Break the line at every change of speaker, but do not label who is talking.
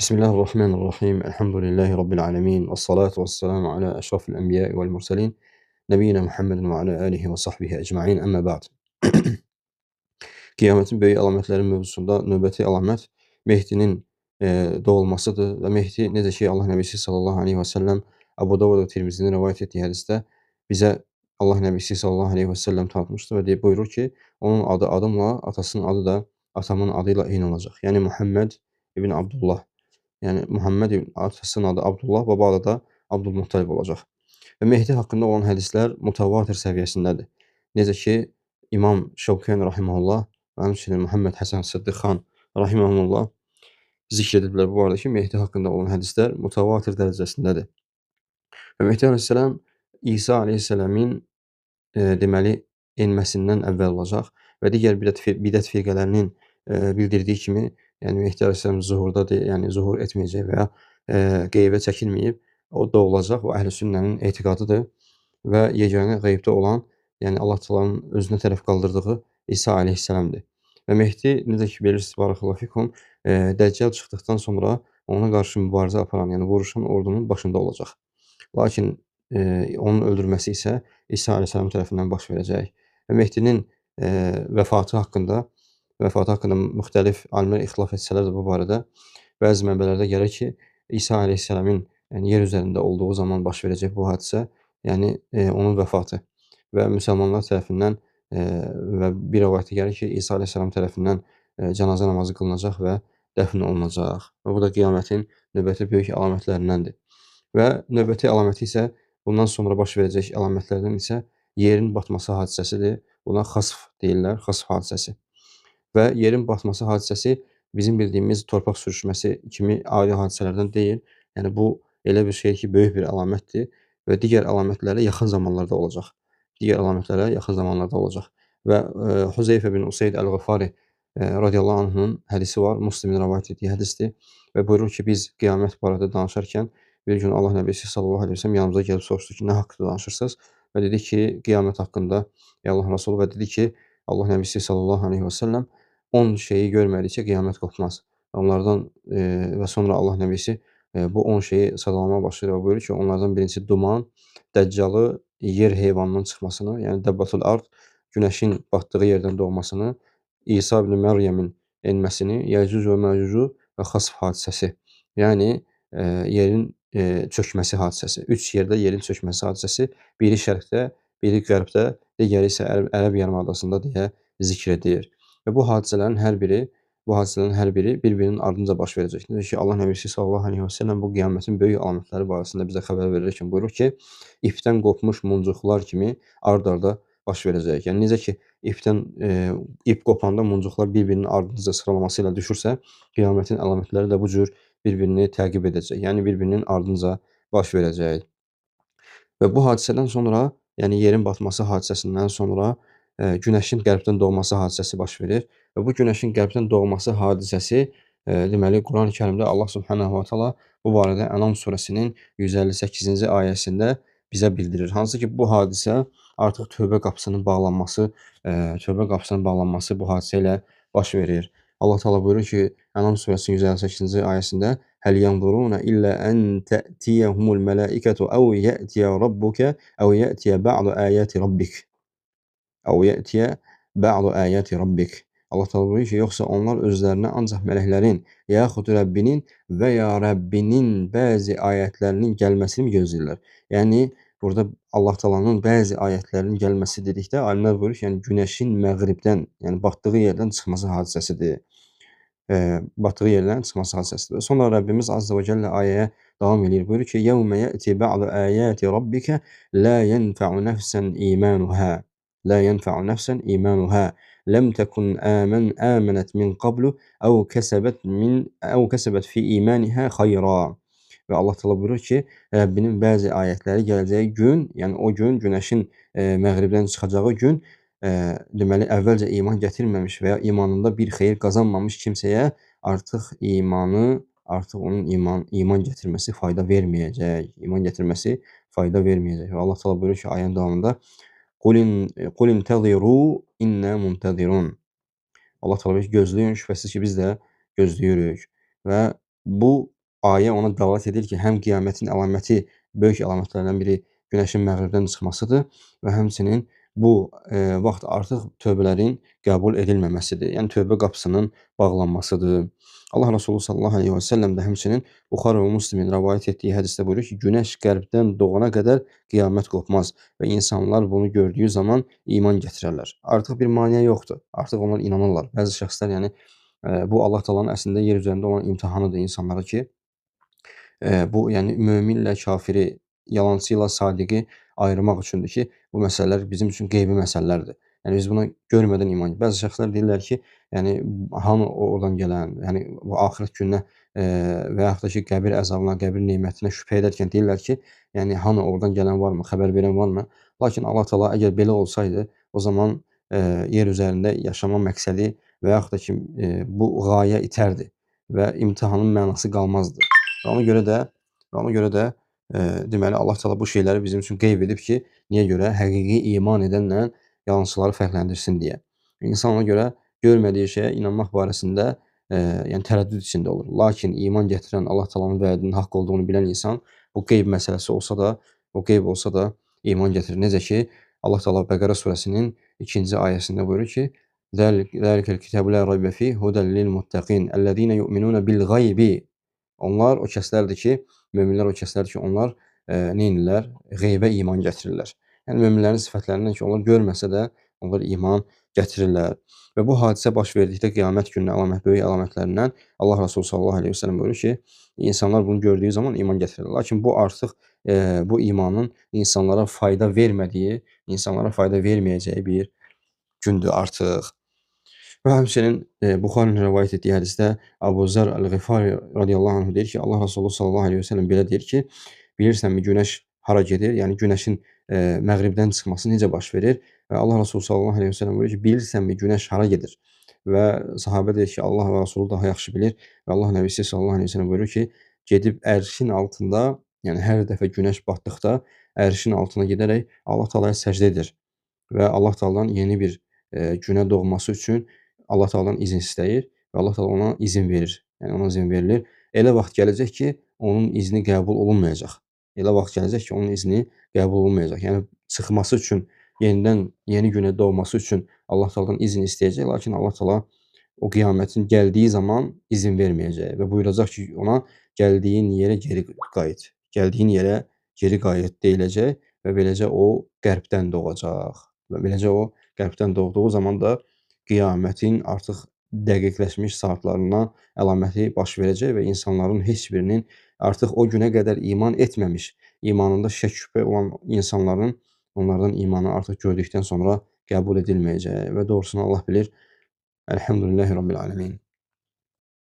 Bismillahirrahmanirrahim. Elhamdülillahi Rabbil alemin. Və salatu və selamu alə əşrafil ənbiya vəl mursalin. Nəbiyyina Muhammedin və alə alihi və sahbihi ecmain. Əmmə ba'd. Qiyamətin böyük əlamətləri mövzusunda növbəti əlamət Mehdinin doğulmasıdır və Mehdi necə ki Allah Nəbisi sallallahu aleyhi və səlləm Əbu Davud və Tirmizinin rivayət etdiyi hədisdə bizə Allah Nəbisi sallallahu aleyhi və səlləm tanıtmışdır və deyib, buyurur ki, onun adı adımla, atasının adı da atamın adı ilə eyni olacaq. Yəni Muhammed ibn Abdullah. Yəni Muhammed ibn atasının adı Abdullah, baba adı da Abdülmuttalib olacaq. Və Mehdi haqqında olan hədislər mutavatir səviyyəsindədir. Necə ki İmam Şəvkən rahimehullah və həmçinin Muhammed Həsən Sıddiq xan rahimehullah zikr ediblər bu arada ki, Mehdi haqqında olan hədislər mutavatir dərəcəsindədir. Və Mehdi əleyhissalam İsa əleyhissalamın deməli enməsindən əvvəl olacaq və digər bidət firqələrinin bildirdiyi kimi, yəni Mehdi əleyhissalam zuhurdadır, yəni zuhur etməyəcək və ya qeybə çəkilməyib, o doğulacaq. Bu əhl-i sünnənin etiqadıdır və yeganə qeybdə olan, yəni Allah Taala'nın özünə tərəf qaldırdığı İsa əleyhissalamdır. Və Mehdi, necə ki bilirsiniz, barakallahu fikum, Dəccal çıxdıqdan sonra ona qarşı mübarizə aparan, yəni vuruşan ordunun başında olacaq. Lakin onun öldürməsi isə İsa əleyhissalam tərəfindən baş verəcək. Və Mehdinin vəfatı haqqında müxtəlif alimlər ixtilaf etsələr də bu barədə bəzi mənbələrdə gəlir ki, İsa əleyhissalamın yəni yer üzərində olduğu zaman baş verəcək bu hadisə, yəni onun vəfatı və müsəlmanlar tərəfindən və bir rivayətdə gəlir ki, İsa əleyhissalam tərəfindən cənazə namazı qılınacaq və dəfn olunacaq. Və bu da qiyamətin növbəti böyük əlamətlərindəndir. Və növbəti əlaməti isə bundan sonra baş verəcək əlamətlərdən isə yerin batması hadisəsidir. Buna xasf deyirlər, xasf hadisəsi. Və yerin batması hadisəsi bizim bildiyimiz torpaq sürüşməsi kimi adi hadisələrdən deyil. Yəni bu elə bir şey ki, böyük bir əlamətdir və digər əlamətlərə yaxın zamanlarda olacaq. Digər əlamətlərə yaxın zamanlarda olacaq. Və Huzeyfə bin Useyd Əl-Ğəfari radiyallahu anh'ın hədisi var, Müslimin rivayət etdiyi hədisdir və buyurur ki, biz qiyamət barədə danışarkən bir gün Allah Nəbisi sallallahu aleyhi ve sellem yanımıza gəlib soruşdu ki, nə haqqında danışırsınız? Və dedi ki, qiyamət haqqında, ey Allah Rasulü, və dedi ki, Allah Nəbisi sallallahu aleyhi və səlləm 10 şeyi görmədikcə qiyamət qopmaz. Onlardan və sonra Allah Nəbisi bu 10 şeyi sadalamağa başlayır və buyurur ki, onlardan birincisi duman, Dəccalı, yer heyvanının çıxmasını, yəni Dəbbatul Ard, günəşin batdığı yerdən doğmasını, İsa ibn Məryəmin enməsini, Yəcüc və Məcücü və xasf hadisəsi, yəni yerin çökməsi hadisəsi. 3 yerdə yerin çökməsi hadisəsi, biri şərqdə, biri qərbdə, digəri isə Ərəb yarımadasında deyə zikr edilir. Və bu hadisələrin hər biri bir-birinin ardınca baş verəcək. Necə ki, Allah Nəbisi sallallahu aleyhi və səlləm bu qiyamətin böyük əlamətləri barəsində bizə xəbər verirkən buyurur ki, ipdən qopmuş muncuqlar kimi ard-arda baş verəcək. Yəni necə ki, ipdən ip qopanda muncuqlar bir-birinin ardınca sıralaması ilə düşürsə, qiyamətin əlamətləri də bu cür bir-birini təqib edəcək. Yəni bir-birinin ardınca baş verəcək. Və bu hadisədən sonra, yəni yerin batması hadisəsindən sonra günəşin qərbdən doğması hadisəsi baş verir. Və bu günəşin qərbdən doğması hadisəsi deməli Quran-ı Kərimdə Allah Subhanahu va Taala bu barədə Ənam surəsinin 158-ci ayəsində bizə bildirir. Hansı ki, bu hadisə artıq tövbə qapısının bağlanması, bu hadisə ilə baş verir. Allah Teala buyurur ki, Ənam surəsinin 158-ci ayəsində: "Həl yanzuruna illə ən tə'tiyəhumul mələikətu əv yə'tiyə rabbuka əv yə'tiyə ba'du ayati rabbik." Əv yə'tiyə ba'du ayati rabbik. Allah Teala buyurur ki, yoxsa onlar özlərinə ancaq mələklərin, yaxud Rəbbinin və ya Rəbbinin bəzi ayətlərinin gəlməsini gözləyirlər. Yəni burada Allah Taala'nın bəzi ayətlərinin gəlməsi dedikdə alimlər buyurur ki, yəni günəşin məğribdən, yəni batdığı yerdən çıxması hadisəsidir. Batdığı yerdən çıxması hadisəsidir. Sonra Rəbbimiz Azza və Cəllə ayəyə davam edir. Buyurur ki, "Yevmə yəti ba'du ayati rabbika la yenfa'u nefsen imanuha." La yenfa'u nefsen imanuha. Lem tekun amenet min qablu ev kesebet fi imaniha hayra. Və Allah Teala buyurur ki, Rəbbinin bəzi ayətləri gələcəyi gün, yəni o gün günəşin məğribdən çıxacağı gün, deməli əvvəlcə iman gətirməmiş və ya imanında bir xeyir qazanmamış kimsəyə artıq imanı, artıq onun iman gətirməsi fayda verməyəcək. İman gətirməsi fayda verməyəcək. Və Allah Teala buyurur ki, ayənin davamında: "Qul intaziru inna muntazirun." Allah Teala buyurur ki, gözləyin, şübhəsiz ki biz də gözləyirik. Və bu ayə ona dəlalət edir ki, həm qiyamətin əlaməti, böyük əlamətlərdən biri günəşin məğribdən çıxmasıdır və həmçinin bu vaxt artıq tövbələrin qəbul edilməməsidir. Yəni tövbə qapısının bağlanmasıdır. Allah Resulü sallallahu əleyhi və səlləm də həmçinin Buxarı və Müslimin rəvayət etdiyi hədisdə buyurur ki, günəş qərbdən doğana qədər qiyamət qopmaz və insanlar bunu gördüyü zaman iman gətirərlər. Artıq bir maneə yoxdur. Artıq onlar inanırlar. Bəzi şəxslər, yəni bu Allah Taala'nın əslində yer üzərində olan imtahanıdır insanlara ki, bu yəni möminlə kafiri, yalancı ilə sadiqi ayırmaq üçündür ki, bu məsələlər bizim üçün qeybi məsələlərdir. Yəni biz buna görmədən iman. Bəzi şəxslər deyirlər ki, yəni hanı oradan gələn, yəni bu axirət gününə və yaxud da ki, qəbir əzabına, qəbir nemətinə şübhə edərkən deyirlər ki, yəni hanı oradan gələn varmı, xəbər verən varmı? Lakin Allah Taala əgər belə olsaydı, o zaman yer üzərində yaşama məqsədi və yaxud da ki, bu qayə itərdi və imtahanın mənası qalmazdı. Və ona görə də deməli Allah Taala bu şeyləri bizim üçün qeyb edib ki, niyə görə? Həqiqi iman edənlə yalancıları fərqləndirsin deyə. İnsan ona görə görmədiyi şeyə inanmaq barəsində yəni tərəddüd içində olur. Lakin iman gətirən, Allah Taala'nın vədinin haqq olduğunu bilən insan bu qeyb məsələsi olsa da, o qeyb olsa da iman gətirir. Necə ki, Allah Taala Bəqərə surəsinin 2-ci ayəsində buyurur ki: "Zəlikəl kitabu la raybə fih hudən lil muttaqin ellezine yu'minuna bil gaybi." Onlar o kəslərdir ki, möminlər o kəslərdir ki, onlar nə edirlər? Qeybə iman gətirirlər. Yəni möminlərin sifətlərindən ki, onlar görməsə də onlar iman gətirirlər. Və bu hadisə baş verdikdə qiyamət gününün əlamət, böyük əlamətlərindən Allah Resulü sallallahu əleyhi və səlləm buyurur ki, insanlar bunu gördüyü zaman iman gətirirlər. Lakin bu artıq bu imanın insanlara fayda vermədiyi, insanlara fayda verməyəcəyi bir gündür artıq. Və həmçinin Buxarinin rəvayət etdiyi hədisdə Əbu Zər Əl-Ğifari radiyallahu anh deyir ki, Allah Resulü sallallahu əleyhi və səlləm belə deyir ki, bilirsənmi günəş hara gedir? Yəni günəşin məğribdən çıxması necə baş verir? Və Allah Resulü sallallahu əleyhi və səlləm buyurur ki, bilirsənmi günəş hara gedir? Və sahabə deyir ki, Allah və Resulü daha yaxşı bilir. Və Allah Nəbisi sallallahu əleyhi və səlləm buyurur ki, gedib ərşin altında, yəni hər dəfə günəş batdıqda ərşin altına gedərək Allah Taalaya səcdə edir və Allah Taala'dan yeni bir günə doğması üçün Allah Taala'dan izin istəyir və Allah Taala ona izin verir. Yəni ona izin verilir. Elə vaxt gələcək ki, onun izni qəbul olunmayacaq. Elə vaxt gələcək ki, onun izni qəbul olunmayacaq. Yəni çıxması üçün, yenidən yeni günə doğması üçün Allah Taala'dan izin istəyəcək, lakin Allah Taala o qiyamətin gəldiyi zaman izin verməyəcək və buyuracaq ki, ona gəldiyin yerə geri qayıt. Gəldiyin yerə geri qayıt deyiləcək və beləcə o qərbdən doğacaq. Və beləcə o qərbdən doğduğu zaman da qiyamətin artıq dəqiqləşmiş saatlarından əlaməti baş verəcək və insanların heç birinin artıq o günə qədər iman etməmiş, imanında şək şübhə olan insanların onlardan imanı artıq gördükdən sonra qəbul edilməyəcək və doğrusunu Allah bilir. Elhamdülillahi Rabbil alemin.